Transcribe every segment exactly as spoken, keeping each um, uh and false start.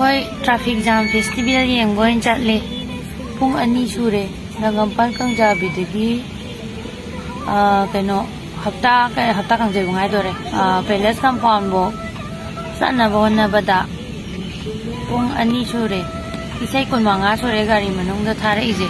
ꯍꯣꯏ, traffic jam festival ꯌꯦꯡꯕ ꯑꯣꯏꯅ ꯆꯠꯂꯤ꯫ ꯄꯨꯡ ꯑꯅꯤ ꯁꯨꯔꯦ꯫ ꯅꯒꯝꯄꯥꯜ ꯀꯥꯡꯖꯥꯕꯤꯗꯒꯤ, ꯑꯥ, ꯀꯩꯅꯣ, ꯍꯞꯇꯥ, ꯀꯩ-, ꯍꯞꯇꯥ ꯀꯥꯡꯖꯩꯕꯨꯡ ꯍꯥꯏꯗꯣꯔꯦ꯫ ꯑꯥ, palace compound ꯐꯥꯎ ꯆꯠꯅꯕ ꯍꯣꯠꯅꯕꯗ ꯄꯨꯡ ꯑꯅꯤ ꯁꯨꯔꯦ꯫ ꯏꯁꯩ ꯀꯨꯟꯃꯉꯥ ꯁꯨꯔꯦ ꯒꯥꯔꯤ ꯃꯅꯨꯡꯗ ꯊꯥꯔꯛꯏꯁꯦ꯫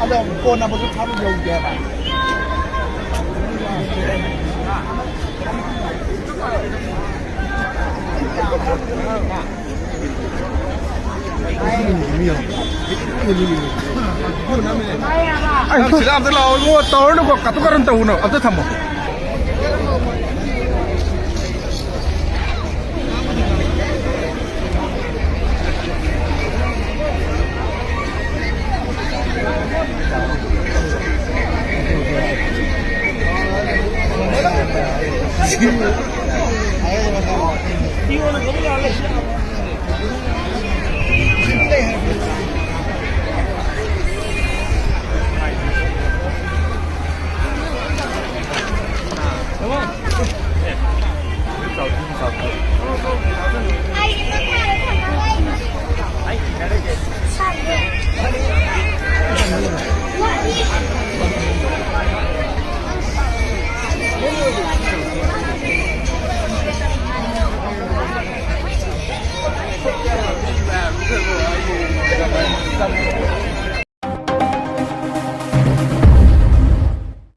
ꯑꯗꯣ ꯀꯣꯟꯅꯕꯁꯨ ꯊꯕꯛ ꯌꯧꯗꯦꯕ꯫ ꯑꯩ ꯁꯤꯗ ꯑꯝꯇ ꯂꯥꯛꯑꯣ ꯏꯕꯨꯡꯉꯣ, ꯇꯧꯔꯅꯨꯀꯣ, ꯀꯥꯇꯨ ꯀꯥꯔꯟ ꯇꯧꯒꯅꯨ, ꯑꯝꯇ ꯊꯝꯃꯣ꯫